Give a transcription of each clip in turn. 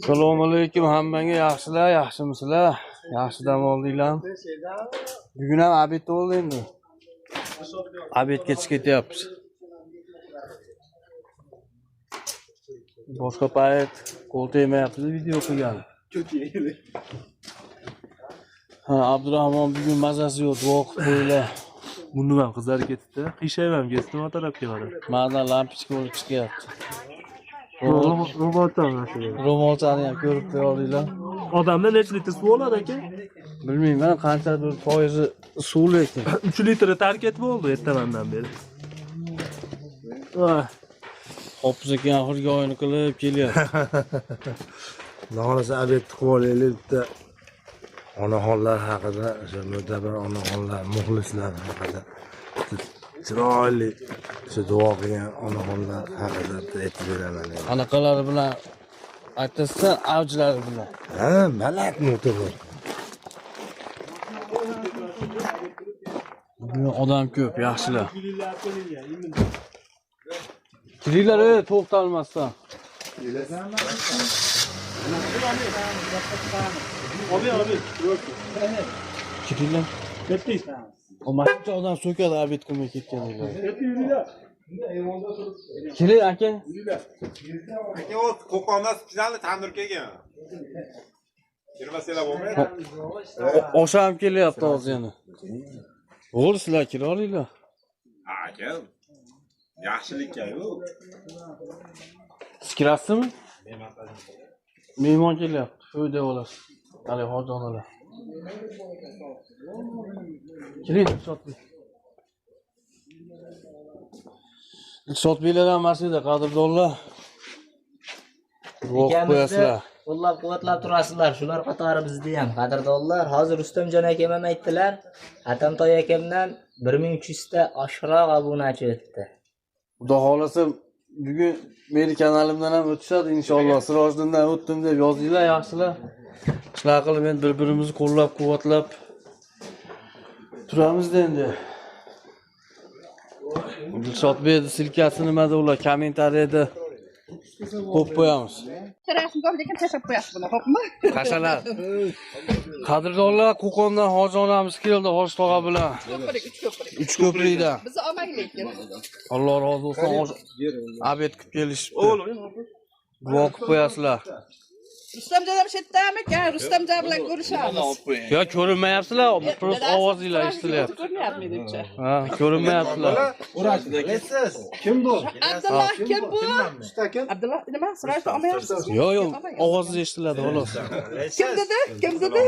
Assalomu alaykum hammaga, yaxshilar, yaxshimisizlar? Yaxshi dam oldinglarmi? Bugun ham обед bo'ldi endi. Обед ga chiqib ketyapmiz. Boshqa payt qo'l tegmayapti video qilgani. Ha, Abdurahmon bugun mazasi yo'q, duo qilib qo'yinglar. Burnim ham qizarib ketdi. Qiyshayib ham ketdi, nima tarafga qarab. Ma'dan lampochka bo'lib chiqyapti. Ro'molcha mana shu. Ro'molchani ham ko'rib qo'ya olinglar. Odamda necha litr suv oladi aka? Bilmayman qanchadir foizi suv lekin. 3 litri tark etib bo'ldi ertamandan beri. Voy. Hofiz aka ham xirgoyini qilib kelyapti. Xudo xohlasa обед ni qilib olaylik bitta onaxonlar haqida, o'sha mo'tabar onaxonlar, muxlislar haqida bitta chiroyli o'sha duo qilgan onaxonlar haqida bitta aytib beraman endi. Anaqalari bilan aytasizdan avjlari bilan. Ha, baland mo'tabar. Bugun odam ko'p, yaxshilar. Kiringlar, ey, to'xtalmasdan. Abi abi. Kiringlar. Ketdik. Manimcha odam so'kadi обед qilmay ketganinglar. Ketdik yuringlar. Kiring aka. Aka, o Qo'qondan spesialni tandir kelgan. Kirmasanglar bo'lmaydi. Osh ham kelyapti hozir yana. O'g'il sizlar kira olinglar. Ha, aka. Yaxshilikka-yu. Siz kirasizmi? Mehmon kelyapti. Uyda olasiz. Haligi hoji onalar. Kiring, Dilshodbek. Dilshodbeklar ham mana shu yerda, qadrdonlar. Duo qilib qo'yasizlar. Qo'llab quvvatlab turasizlar. Shular qatori bizni ham qadrdonlar. Hozir Rustamjon akam ham aytdilar, Atamtoy akamdan 1300 ta oshiqroq obunachi o'tdi. Xudo xohlasa bugun meni kanalimdan ham o'tishadi inshaalloh. Sirojiddindan o'tdim deb yozinglar, yaxshilar. Shunaqa qilib endi bir-birimizni qo'llab-quvvatlab turamiz endi. Dilshodbek silkasi nimada ular kommentariyada qo'yib qo'yamiz. Rasm ko'p, lekin tashlab qo'yasiz buni, xo'pmi? Qashalar. Qadrdonlar, Qo'qondan hoji onamiz keldi, Hoji tog'a bilan. Ko'prik, uch ko'prik. Uch ko'prikdan. Bizni olmang lekin. Alloh rozi bo'lsin, обед qilib kelishibdi. Duo qilib qo'yasizlar. Rustamjon ham shu yerdamikan? Rustamjon bilan ko'rishamiz. Yo, ko'rinmayapsizlar, просто ovozinglar eshitilyapti. Ko'rinyapti menimcha. Ha, ko'rinmayapsizlar. Kim bu? Abdulloh kim bu? Abdulloh nima? Sirojni olmayapsizmi? Yo'q, yo'q, ovozingiz eshitiladi xolos. Kim dedi? Kim dedi?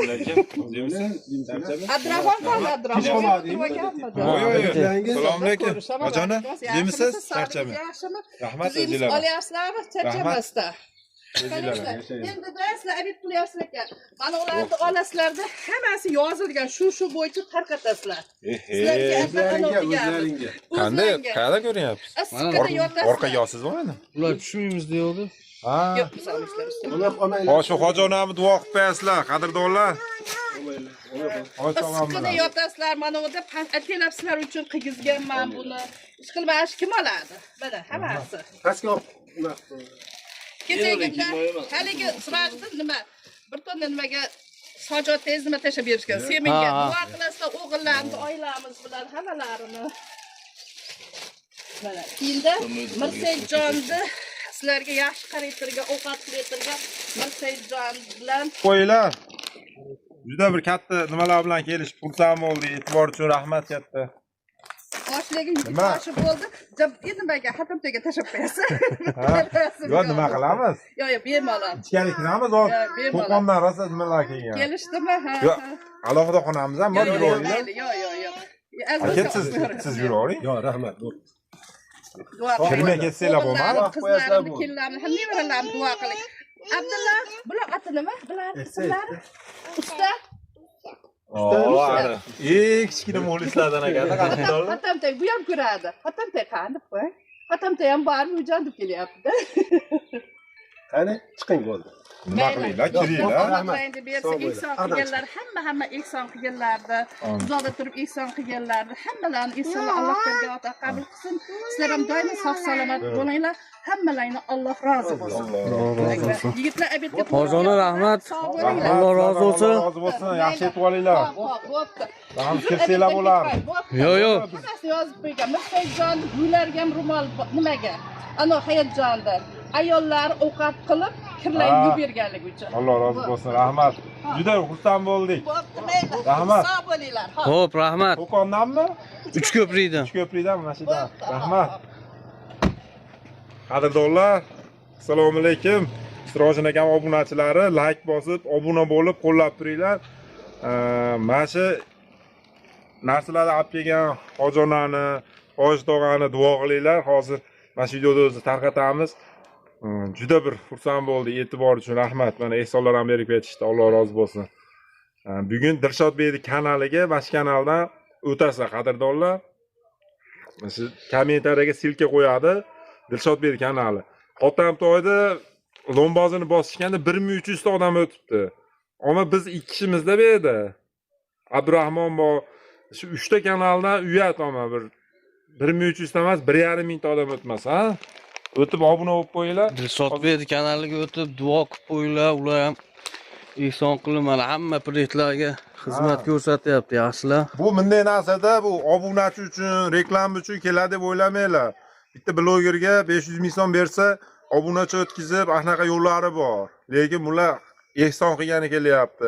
Abdurahmon qoldi, Abdurahmon. Assalomu alaykum. Hojona, yemisiz? Charchami? Yaxshimi? Rahmat Tuzimiz o'zinglarga. olyapsizlarmi? Charchamasdan. Endi sizlar обед qilyapsizlar ekan. Mana ularni olasizlarda hammasi yozilgan, shu bo'yicha tarqatasizlar. Sizlarga O'zlaringga. Qanday, qayerda ko'ryapsiz? Issiqda yotasizlar. Orqaga olsizmi mani? Ular tushmaymiz deyapti. Ha. Yo'q, biz olmaysizlar. Xo'sh, hoji onamni duo qilib qo'yasizlar, qadrdonlar. Hoji og'am Issiqda bilan. yotasizlar, mana unda ataylab sizlar uchun qilgizganman buni. Ish qilma, ish kim oladi? Mana hammasi. Pastga olib. Kechagina haligi Sirojni nima bir tonna nimaga sojot tez nima tashlab berishgan. Seminga Ha, ha. duo qilasizlar o'g'illarni, oilamiz bilan hammalarini. Mana keyinda Mirsaidjonni sizlarga yaxshi qarab turgan, ovqat qilib turgan Mirsaidjon bilan Qo'yinglar. Juda bir katta nimalar bilan kelishib xursand bo'ldik. E'tibor uchun rahmat katta. Oshligi Nima? oshi bo'ldi. Endi nimaga Hatamtoyga tashlab qo'yasiz. Ha? Yo, nima qilamiz? Yo'q, yo'q, bemalol. Ichkari kiramiz, hozir Yo, bemalol. Qo'qondan rosa nimalar kelgan. Kelishdimi? Ha. Yo'q, alohida xonamiz ham bor, Yo'q, yo'q, yuraveringlar. mayli, yo'q, yo'q, yo'q. Aka, siz yuravering. Yo'q, rahmat. Duo qiling. Kirmay ketsanglar bo'lmadi. O'g'illarim, qizlarimni, kelinlarimni, ham nevaralarimni duo qiling. Abdulla, bular oti nima? Bular ismlari? Usta. Eng kichkina muxlislardan ekan, qadrdonlar. Hatamtoy bu ham ko'radi. Hatamtoy qani deb qo'y. Hatamtoy ham bormi, ujon deb kelyapti. Qani, chiqing bo'ldi. Nima qilinglar, kiringlar. Rahmat. Bersa ehson qilganlar, hamma ehson qilganlarni, uzoqda turib ehson qilganlarni, hammalarini ehsonlar Alloh bergan qabul qilsin. Sizlar ham doimo sog' salomat bo'linglar. Hammalaringni Alloh rozi bo'lsin. Yigitlar obedga Hojona rahmat. Alloh rozi bo'lsin. Rozi bo'lsin. Yaxshi yetib olinglar. Rahmat, kirsanglar bo'lar. Yo'q, yo'q. Hammasi yozib qo'ygan. Mirsaidjon buylarga ham ro'mol nimaga? Ana Hayotjonda ayollar ovqat qilib kirlarni yuvib berganligi uchun. Alloh rozi bo'lsin. Rahmat. Juda xursand bo'ldik. Rahmat. Sog' bo'linglar. Xo'p, rahmat. Qo'qondanmi? Uchko'prikdan. Uchko'prikdan mana shu yerdan. Rahmat. Qadrdonlar, assalomu alaykum. Sirojiddin akam obunachilari like bosib, obuna bo'lib, qo'llab turinglar. Mana shu narsalarni olib kelgan Hojonani, Hoji tog'ani duo qilinglar. Hozir mana shu videoda o'zi tarqatamiz. Juda bir xursand bo'ldik, e'tibor uchun rahmat. Mana ehsonlar ham berib ketishdi, Alloh rozi bo'lsin. Bugun Dilshodbekning kanaliga, mana shu kanaldan o'tasizlar qadrdonlar. Mana shu kommentariyaga silka qo'yadi. Dilshodbek kanali. Hotamtoyda lombozini bosishganda 1300 ta odam o'tibdi. Ammo biz 2 kishimizda bu yerda. Abdurahmon bor. Shu 3 ta kanaldan uyat ammo bir 1300 ta emas, 1,5 mingta odam o'tmasa, ha? O'tib obuna bo'lib qo'yinglar. Dilshodbek kanaliga o'tib duo qilib qo'yinglar. Ular ham ehson qilib mana hamma proyektlarga xizmat ko'rsatyapti, yaxshilar. Bu bunday narsada bu obunachi uchun, reklama uchun keladi deb o'ylamanglar. Bitta blogerga 500 ming so'm bersa, obunachi o'tkazib, anaqa yo'llari bor. Lekin bular ehson qilgani kelyapti.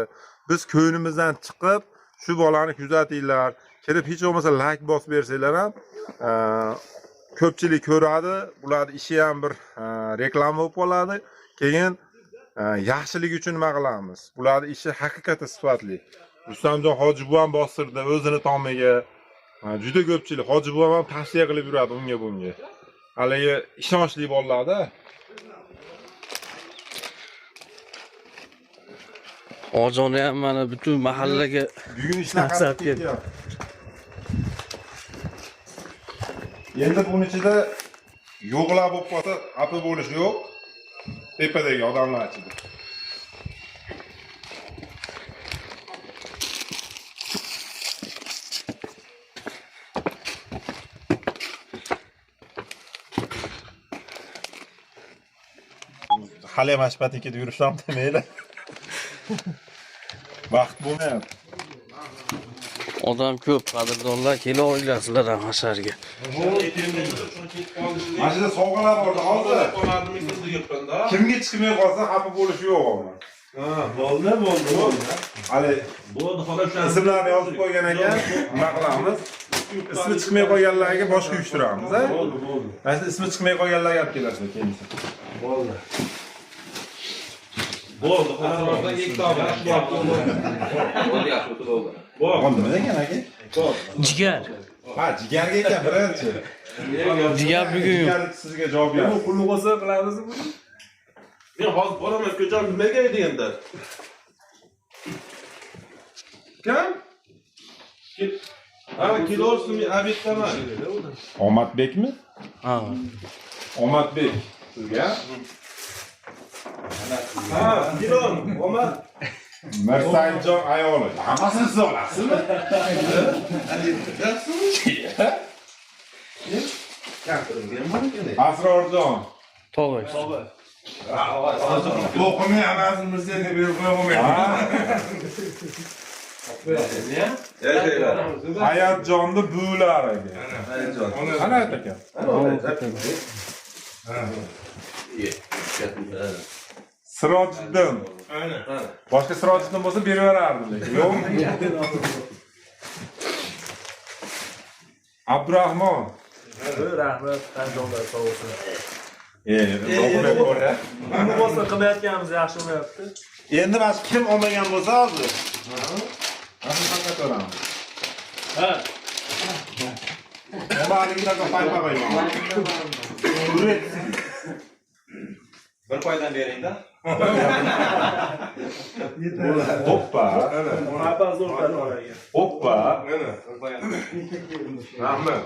Biz ko'nglimizdan chiqib, shu bolani kuzatinglar. Kirib hech bo'lmasa like bosib bersanglar ham ko'pchilik ko'radi. Ularning ishi ham bir reklama bo'lib qoladi. Keyin yaxshilik uchun nima qilamiz? Ularning ishi haqiqatda sifatli. Rustamjon Hojibuv ham bostirdi o'zini tomiga. Juda ko'pchilik Hojibuv ham tavsiya qilib yuradi unga bunga. Haligi ishonchli bolalarda. Hojoni ham mana butun mahallaga bugun ishlar qilib ketyapti. Endi buning ichida yo'qlar bo'lib qolsa, xafa bo'lish yo'q. Tepadagi odamlar ichida. Hali ham ashpatikada yurisham demaylar. Vaqt bo'lmayapti. Odam ko'p, qadrdonlar, kela olinglar sizlar ham hasharga. Mana shunda sovg'alar bor hozir. Kimga chiqmay qolsa xafa bo'lishi yo'q ammo. Ha, bo'ldi, bo'ldi, bo'ldi. Hali bo'ldi, xolos shu ismlarni yozib qo'ygan ekan, nima qilamiz? Ismi chiqmay qolganlarga boshqa uyushtiramiz, ha? Bo'ldi, bo'ldi. Mana shu ismi chiqmay qolganlarga olib kelasizlar keyingi. Bo'ldi. Bo'ldi, xolos ikkita bo'ldi. Yaxshi bo'ldi. Bu nima ekan aka? Jigar. Ha, jigarga ekan birinchi. Jigar bugun yo'q. Jigar sizga javob beradi. Bu qulluq bo'lsa qilamiz buni. Men hozir boraman, ko'cham nimaga edi endi? Kim? Ha, kelorsin, men obeddaman. Omadbekmi? Ha. Omadbek sizga. Ha, kelon, Omad. Mirsaidjon ayoli. Hammasini siz olasizmi? Asrorjon. Tog'a. To'qimni hammasini Mirsaidga berib qo'ya olmayman. Hayotjonni buvilari aka. Qani ayt aka? Sirojiddin. Boshqa Sirojiddin bo'lsa beraverardim lekin. Yo'qmi? Abdurahmon. Rahmat, qandoqlar sog' bo'lsin. Buni bo'lsa qilmayotganimiz yaxshi bo'lyapti. Endi mana kim olmagan bo'lsa hozir. Mana shu tarqataveramiz. Ha. Olmaganligidan paypa qo'yman. Bir poydan bering-da. Hoppa. Paypa zo'r paypa. Hoppa. Rahmat.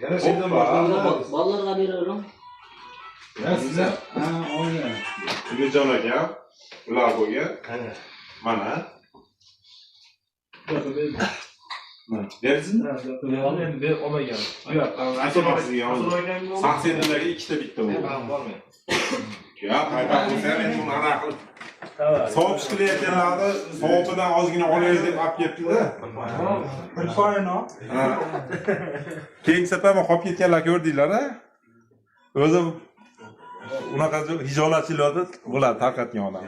Yana shundan boshlanadi. Bolalarga beraverim. Umidjon akam ular bo'lgan. Mana. Bersin. Endi berib olmagan. Yo'q, Saksendagi ikkita bitta bo'ldi. Ya, paypaq bo'lsa ham endi uni anaqa qilib savob ish qilayotganlarni savobidan ozgina olaylik deb olib kelibdi-da. Bir poyini. Keyingi safar qolib ketganlar ko'rdinglar-a? O'zi unaqa hijolatchilarni bo'ladi tarqatgan odam.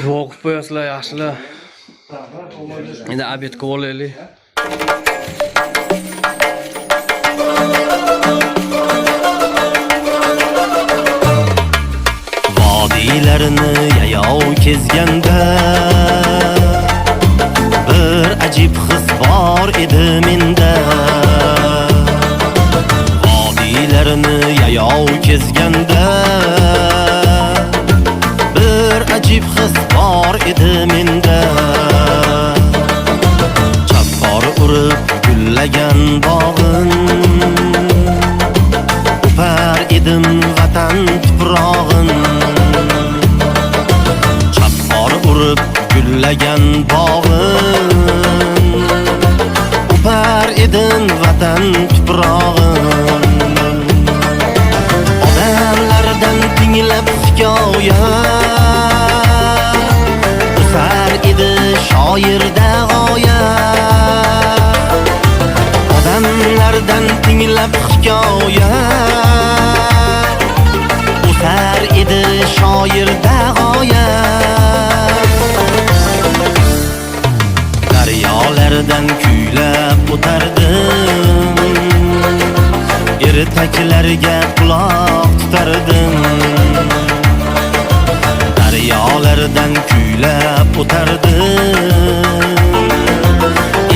Duo qilib qo'yasizlar, yaxshilar. Endi obed qilib olaylik. Vodiylarni yayov kezganda bir ajib his bor edi menda. Vodiylarni yayov kezganda bir ajib his bor edi menda. Chappor urib gullagan bog'in, o'par edim vatan tuprog'in. Chappor urib gullagan bog'in, o'par edim vatan tuprog'in. Odamlardan tinglab hikoya, o'sar edi shoirda g'oya. Odamlardan tinglab hikoya, o'sar edi shoirda g'oya. Daryolardan kuylab o'tardim, ertaklarga quloq tutardim. Daryolardan kuylab o'tardim,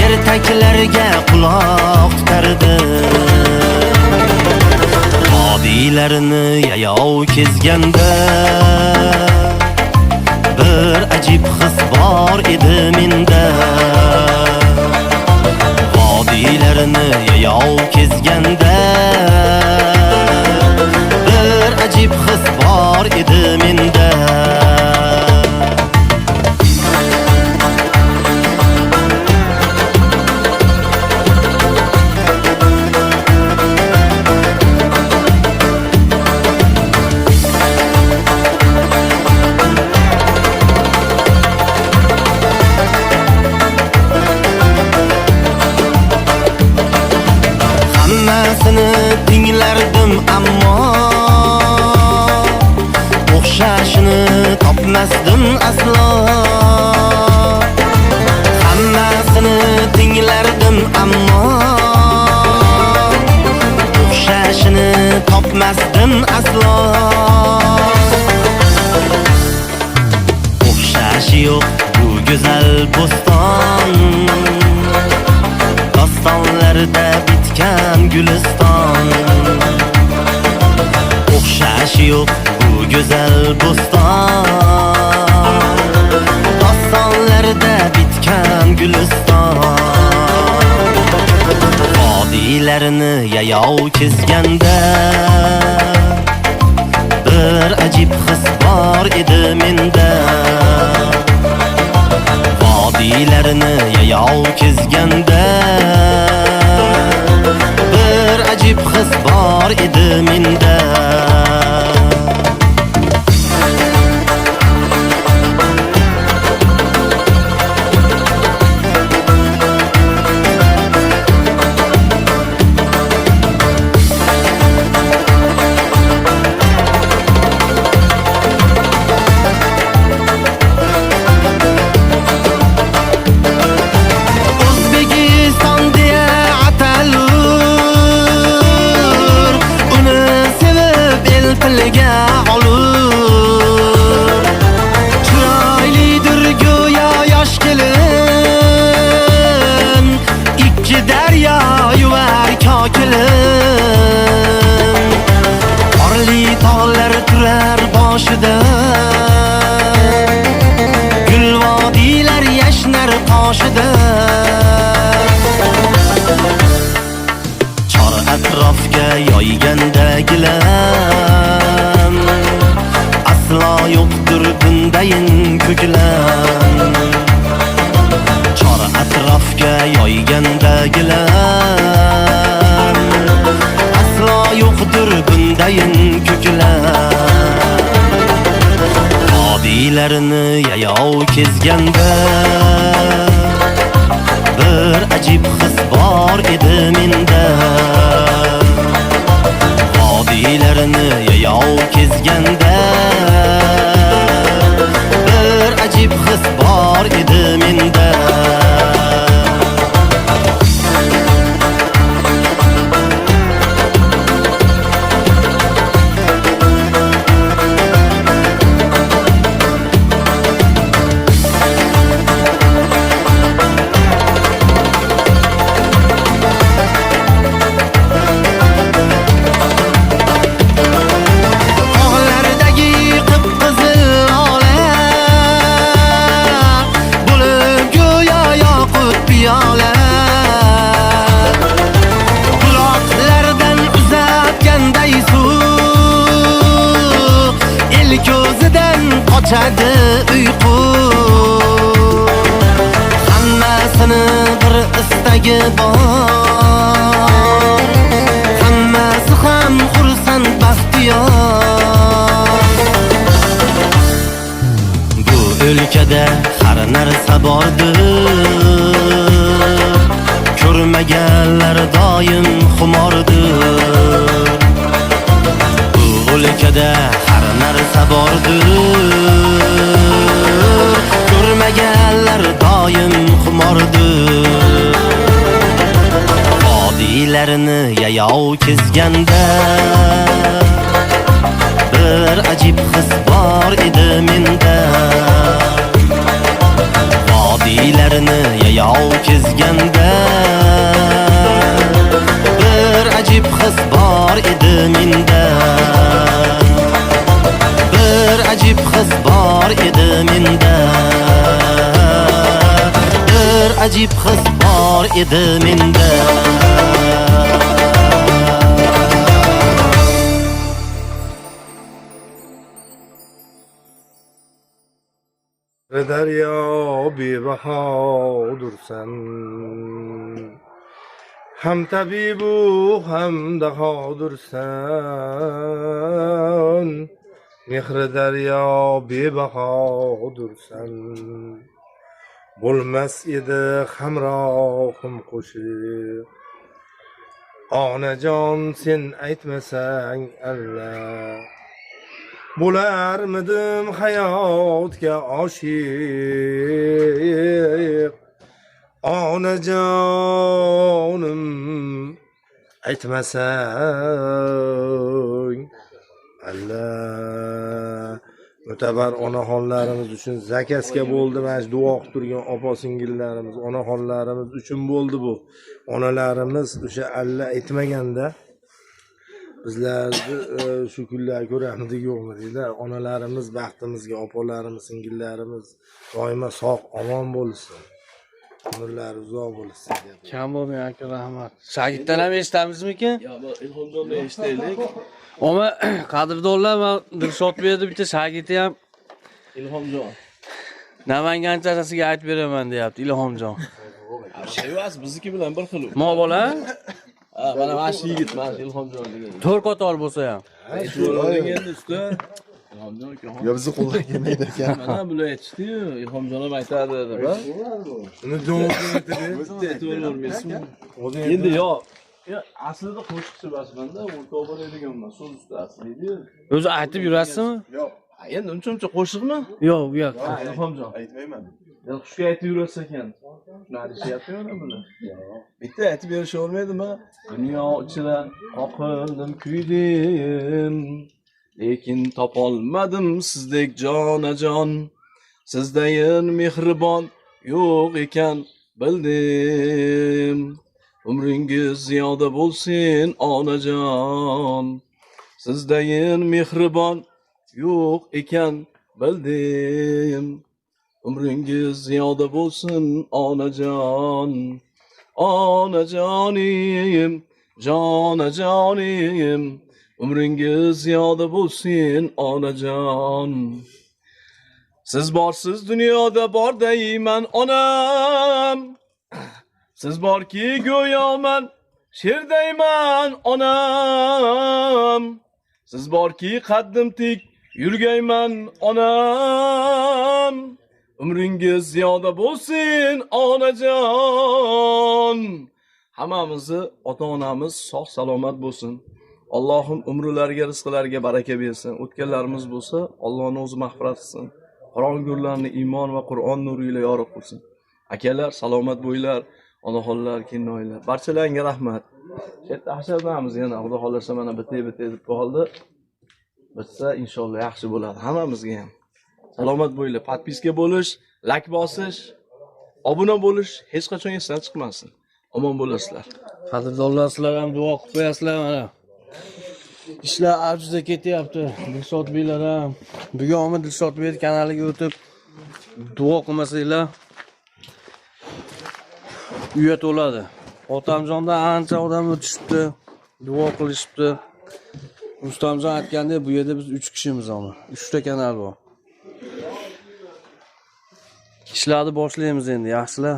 ertaklarga quloq tutardim. Vodiylarni yayov kezganda bir ajib his bor edi menda. Vodiylarni yayov kezganda bir ajib his bor edi menda. Hammasini tinglardim ammo o'xshashini topmasdim aslo. Hammasini tinglardim ammo o'xshashini topmasdim aslo. O'xshashi yo'q bu go'zal bo'ston, dostonlarda bitgan guliston. O'xshashi yo'q bu go'zal bo'ston, dostonlarda bitgan guliston. Vodiylarni yayov kezganda bir ajib his bor edi menda. Vodiylarni yayov kezganda bir ajib his bor edi menda. O'zbekiston deya atalur, uni sevib el tilga olur. Chiroylidir go'yo yosh kelin, ikki daryo yuvar kokilin. Qorli tog'lar turar boshida, gul vodiylar yashnar qoshida. Chor atrofga yoyganda gilam, aslo yo'qdir bundayin ko'klam. Chor atrofga yoyganda gilam, aslo yo'qdir bundayin ko'klam. Vodiylarni yayov kezganda bir ajib his bor edi menda. Vodiylarni yayov kezganda bir ajib his bor edi menda. Qochadi uyqu, hammasini bir istagi bor, hammasi ham xursand baxtiyor. Bu o'lkada har narsa bordir, ko'rmaganlar doim xumordir. Bu o'lkada har narsa bordir, ko'rmaganlar doim xumordir. Vodiylarni yayov kezganda bir ajib his bor edi menda. Vodiylarni yayov kezganda bir ajib his bor edi menda. Bir ajib his bor edi menda. Bir ajib his bor edi menda. Daryo bebahodursan, ham tabibu ham dahodursan. Mehri daryo bebahodursan, bo'lmas edi hamrohim qo'shiq. Onajon sen aytmasang alla, bo'larmidim hayotga oshiq. Onajonim aytmasang alla. Mo'tabar onaxonlarimiz uchun zakazga bo'ldi. Mana shu duo qilib turgan opa singillarimiz, onaxonlarimiz uchun bo'ldi bu. Onalarimiz o'sha alla aytmaganda bizlarni shu kunlar ko'ramizdik yo'qmi deydilar. Onalarimiz baxtimizga, opalarimiz, singillarimiz doimo sog' omon bo'lsin. Umrlari uzoq bo'lsin. Kam bo'lmang aka, rahmat. Shagiddan ham eshitamizmikin? Yo'q, Ilhomjondan eshitaylik. Ammo qadrdonlar, men Dilshod berdi bitta shagirdi ham Ilhomjon. Namanganchasiga aytib beraman deyapti Ilhomjon. Shevas bizniki bilan bir xil. Mo bola? Ha, mana shu yigit, mana shu Ilhomjon degan. To'rt qator bo'lsa ham. Aytib usta. Ilhomjon ukaxon. Yo bizni qo'ldan kelmaydi ekan. Mana bular aytishdi-yu, Ilhomjon ham aytadi deb, ha? Uni aytavermaysizmi? Endi yo'q. Ya aslida qo'shiqchi emasman-da, o'rtoq bo'ladiganman, so'z ustasi deydi-yu. O'zi aytib yurasizmi? Yo'q. Endi uncha-muncha qo'shiqmi? Yo'q, u yoq. Ha, Ilhomjon. Aytmayman. Ya qushga aytib yurasa ekan. Shunaqa deyishyapti mana bular. Yo'q. Bitta aytib berisha olmaydimi? Dunyo ichra qoqildim, kuydim, lekin topolmadim sizdek jonajon. Sizdayin mehribon yo'q ekan bildim. Umringiz ziyoda bo'lsin onajon. Sizdayin mehribon yo'q ekan bildim. Umringiz ziyoda bo'lsin onajon. Onajonim, jonajonim, Umringiz ziyoda bo'lsin onajon. Siz borsiz dunyoda bor deyman onam. Siz borki go'yo man sherdayman onam. Siz borki qaddim tik yurgayman onam. Umringiz ziyoda bo'lsin onajon. Hammamizni ota-onamiz sog' salomat bo'lsin. Allohim umrlariga, rizqlariga baraka bersin. O'tganlarimiz bo'lsa, Allohning o'zi mag'firat qilsin. Qorong'ularni iymon va Qur'on nuri ila yorug' qilsin. Akalar, salomat bo'linglar, onaxonlar, kelinoylar. Barchalaringga rahmat. Shu yerda hashardamiz yana, Xudo xohlasa mana bitay-bitay deb qoldi. Bitsa inshaalloh yaxshi bo'ladi hammamizga ham. Salomat bo'linglar. Podpiska bo'lish, like bosish, obuna bo'lish hech qachon esdan chiqmasin. Omon bo'lasizlar. Qadrdonlar, sizlar ham duo qilib qo'yasizlar mana. Ishlar avjida ketyapti. Dilshodbeklar ham bugun omad Dilshodbek kanaliga o'tib duo qilmasanglar uyat bo'ladi. Otamjondan ancha odam o'tishibdi, duo qilishibdi. Rustamjon aytgandek, bu yerda biz 3 kishimiz omma. 3 ta kanal bor. Ishlarni boshlaymiz endi, yaxshilar.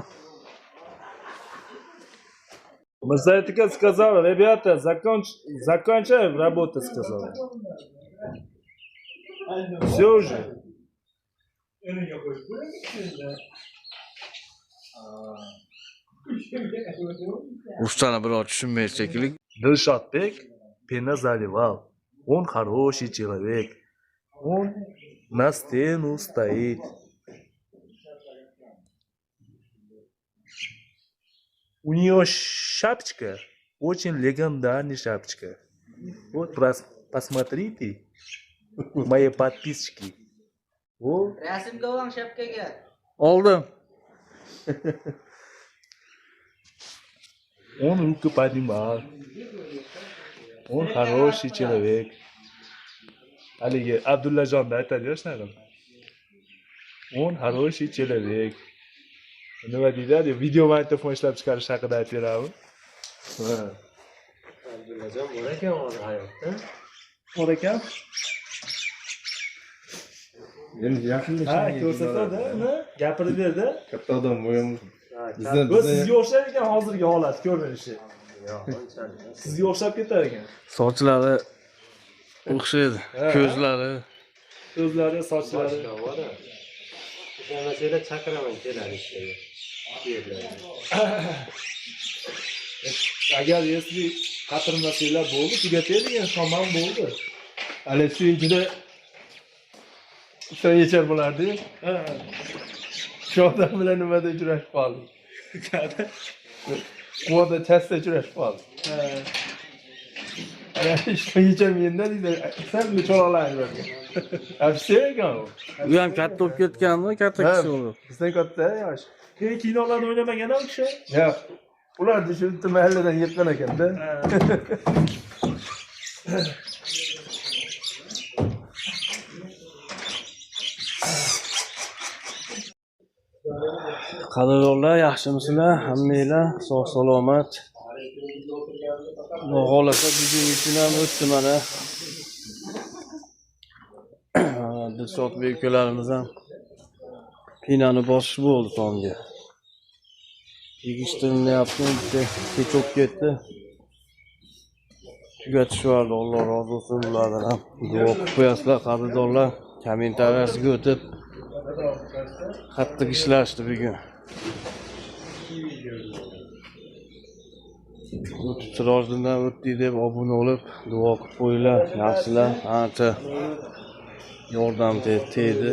Мазаитика сказала, ребята, заканчиваем работу, сказала. Все уже. Ruschani biror tushunmaydi shekilli. Dilshodbek пена заливал. Он хороший человек. Он на стену стоит. У нее шапочка, очень легендарная шапочка. Вот посмотрите, мои подписчики. Вот. Rasmga oling shapkaga. Oldim. Он руку поднимал. Он хороший человек. Haligi Abdullajonda aytadi shunaqa. Он хороший человек. Nima deydi? Video magnitofon ishlab chiqarish haqida aytib beramiz. Ha. Abdullajon bor ekan hozir hayotda. Bor ekan. Endi yaqinda ha, ko'rsatadi, uni gapirib berdi. Katta odam bo'lgan. Bizdan sizga o'xshar ekan hozirgi holat ko'rinishi. Yo'q, unchalik. Sizga o'xshab ketar ekan. Sochlari o'xshaydi, ko'zlari. Ko'zlari, sochlari. Ishonmasanglar chaqiraman, keladi ishga. Agar esli qatirmasanglar bo'ldi, tugatadigan shomam bo'ldi. Hali suyunchida ishdan yechar bo'lardi. Ha. Shu odam bilan nimada uchrashib qoldik. Quvada chasta uchrashib qoldik. Ha. Ishdan yechamenda deydi, san cho'loqlarni bergan. Ofitser ekan u. U ham katta bo'lib ketganmi? Katta kishi bo'ldi. Bizdan katta yosh. Keyin kinolarda o'ynamagan u kishi? Yo'q. Ular shu bitta mahalladan yiqqan ekanda. Qadrdonlar, yaxshimisizlar? Hammanglar sog' salomat. Xudo xohlasa bugungi kun ham o'tdi mana. Dilshodbek ukalarimiz ham pinani bosish bo'ldi tomga. Yig'ishtirilyapti, bitta kech bo'lib ketdi. Tugatishvardi, Alloh rozi bo'lsin ulardan ham. Duo qilib qo'yasizlar, qadrdonlar. Kommentariyasiga o'tib qattiq ishlashdi bugun. O'tib Sirojiddindan o'tdik deb obuna bo'lib duo qilib qo'yinglar, yaxshilar. Ancha yordam tegdi.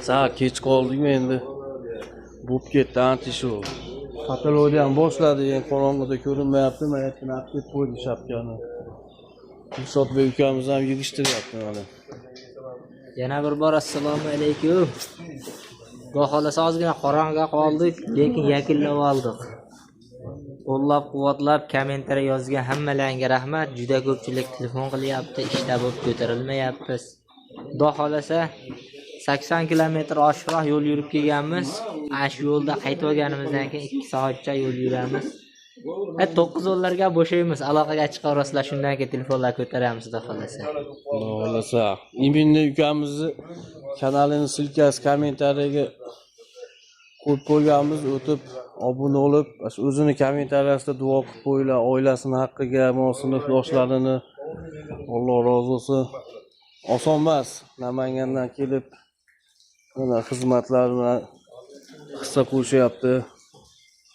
Sal kech qoldik endi. Bo'lib ketdi ancha shu. Patologiyani ham boshladi, endi qorong'ida ko'rinmayapti. Mana yerdan olib kelib qo'ydi shapkani. Dilshodbek ukamiz ham yig'ishtiryapti mana. Yana bir bor assalomu alaykum. Xudo xohlasa ozgina qorong'iga qoldik, lekin yakunlab oldik. Qo'llab-quvvatlab kommentariy yozgan hammalaringga rahmat. Juda ko'pchilik telefon qilyapti, ishda bo'lib ko'tarilmayapmiz. Xudo xohlasa 80 kilometr oshiqroq yo'l yurib kelganmiz. Ana shu yo'lda qaytib olganimizdan keyin 2 soatcha yo'l yuramiz. 9:10larga bo'shaymiz, aloqaga chiqaverasizlar, shundan keyin telefonlar ko'taramiz, xudo xohlasa. Xudo xohlasa. Iminni ukamizni kanalini ссылка si kommentariyaga qo'yib qo'yganmiz, o'tib obuna bo'lib, shu o'zini kommentariyasida duo qilib qo'yinglar, oilasini haqqiga, sinfdoshlarini. Alloh rozi bo'lsin. Oson emas Namangandan kelib mana xizmatlar bilan hissa qo'shyapti.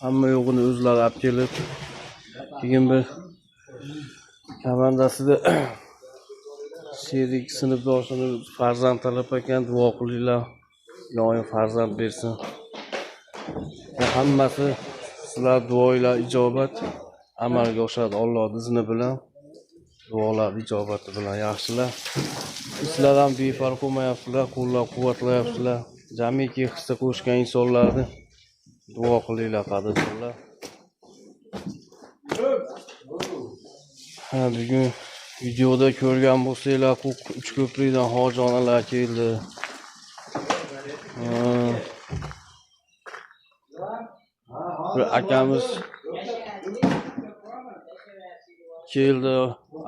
Hamma yo'g'ini o'zlari olib kelib, keyin bir komandasida sherik sinfdoshini farzand talab ekan, duo qilinglar, iloyim farzand bersin. Bu hammasi sizlar duolar ijobat amalga oshadi Alloh izni bilan, duolar ijobati bilan yaxshilar. Sizlar ham befarq bo'lmayapsizlar, qo'llab-quvvatlayapsizlar. Jamiki hissa qo'shgan insonlarni duo qilinglar, qadrdonlar. Ha, bugun videoda ko'rgan bo'lsanglar, Uchko'prikdan hoji onalar keldi. Bir akamiz keldi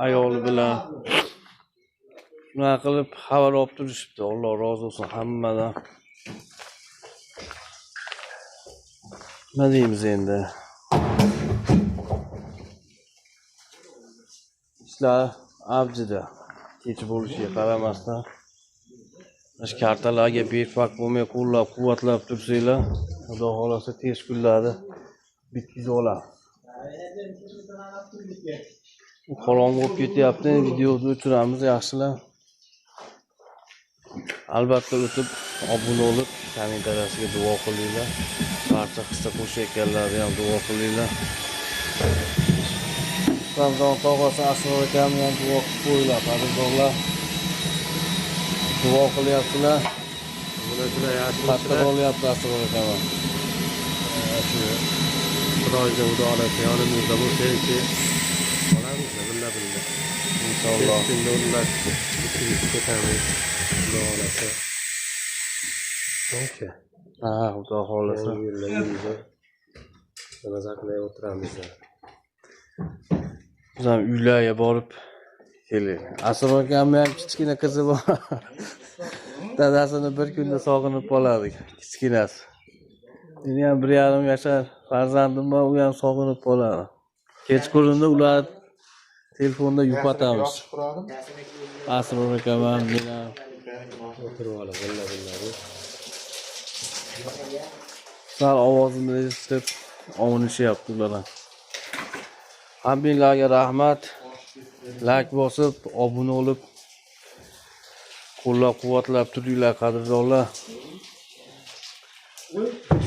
ayoli bilan. Shunaqa qilib xabar olib turishibdi. Alloh rozi bo'lsin hammadan. Nima deymiz endi? Ishlar avjida. Kech bo'lishiga qaramasdan shu kartalarga befarq bo'lmay qo'llab-quvvatlab tursanglar, Xudo xohlasa tez kunlarda bitkazib olamiz. Qorong'i bo'lib ketyapti, videoni o'chiramiz yaxshilar. Albatta o'tib obuna bo'lib, kommentariyasiga duo qilinglar. Barcha hissa qo'shayotganlarga ham duo qilinglar. Ramazon tog'asi Asror akamni ham duo qilib qo'yinglar, qadrdonlar. Duo qilyapsizlar. Qattiq bo'lyapti Asror akam. Shu Xudoga xudo xohlasa yonimizda bo'lsa-chi, olamiz billa billa. Inshaalloh. Kunda o'rnatib bitkazib ketamiz. Xudo xohlasa. O'sha. Ha, xudo xohlasa. Maza qilib o'tiramiz. Biz ham uylarga borib kelaylik. Asror akamni ham kichkina qizi bor. Dadasini bir kunda sog'inib qoladi, kichkinasi. Meni ham 1,5 yashar farzandim bor, u ham sog'inib qoladi. Kechqurunda ular telefonda yupatamiz. Asror akam ham, men ham o'tirib olib, billa billa. Sal ovozimni eshitib ovunishyapti ular ham. Hammanglarga rahmat. Like bosib, obuna bo'lib, qo'llab-quvvatlab turinglar, qadrdonlar.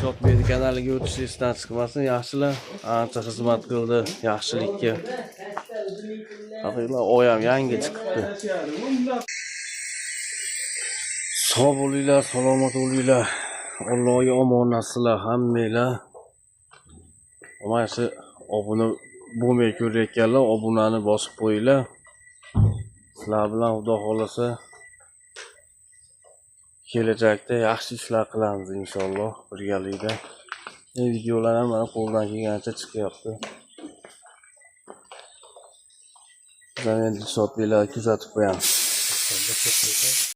Shotbek kanaliga o'tish esdan chiqmasin, yaxshilar. Ancha xizmat qildi yaxshilikka. Qadrlar, oyam yangi chiqibdi. Sog' bo'linglar, salomat bo'linglar. Allohga omonatsizlar hammanglar. Mana shu obuna bo'lmay ko'rayotganlar obunani bosib qo'yinglar. Sizlar bilan Xudo xohlasa kelajakda yaxshi ishlar qilamiz inshaalloh birgalikda. Videolar ham mana qo'ldan kelgancha chiqyapti. Biz ham endi Dilshodbeklarni kuzatib qo'yamiz.